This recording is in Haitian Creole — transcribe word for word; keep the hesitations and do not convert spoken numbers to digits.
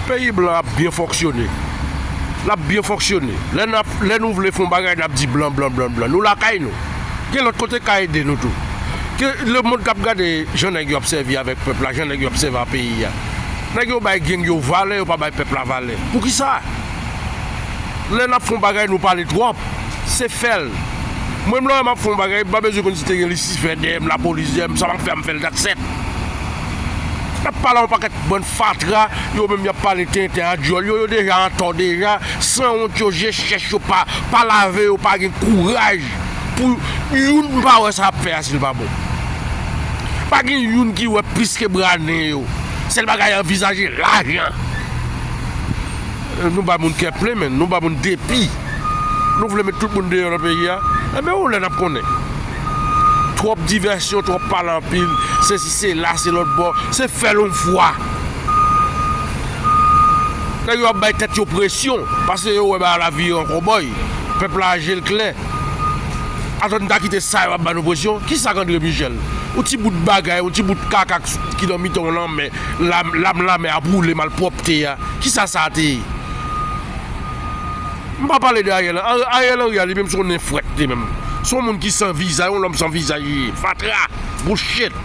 Peyi blan ap byen fonksyone. L ap byen fonksyone. Lè n ap, lè nou vle fè yon bagay, n ap di blan, blan, blan, blan. Nou lakay nou. Gen lòt kote k ka ede nou tou. Ke lemonn k ap gade jan nèg yo ap sèvi avèk pèp la, jan nèg yo ap sèvi a peyi a. Nèg yo bay gang yo valè, yo pa bay pèp la valè. Poukisa? Lè n ap fè yon bagay, nou pale twòp. Se fè l. Mwen, m lè m ap fè yon bagay, m pa bezwen konn si te gen Lisifè dèyè m, lapolis dèyè m, sa m ap fè, m fè l dat sèt. N ap pale a yon pakèt bann fatra, yo menm y ap pale tenten a dyòl yo, yo deja antò deja, sanwont yo, je chèch yo pa, pa lave, yo pa gen kouraj pou youn pa wè sa y ap fè a si l pa bon. Pa gen youn ki wè plis ke bra nen yo. Sèl bagay yo anvizaje, lajan. Nou bay moun kè plen, men nou bay moun depi. Nou vle met tout moun deyò nan peyi a. Enben, ou lè n ap konnen. Twòp divèsyon, twòp pale anpil. Se si, se la, se lòt bò. Se fè l yon fwa. Nèg yo ap bay tèt yo presyon, paske yo wè bagay la vire an kòbòy. Pèp la je l klè. Atò n ta kite sa yo ap ba nou presyon. Kisa k André Michel? Yon ti bout bagay, yon ti bout kaka k, ki nan mitan yon lanmè, lam, lam lanmè ap woule malpwòpte a. Kisa sa te ye? M pa pale de Ariel. Ari-, Ariel Henry a li menm se yon nen frèt li menm. Se yon moun ki san vizaj, yon lòm san vizaj li ye. Fatra, bullshit.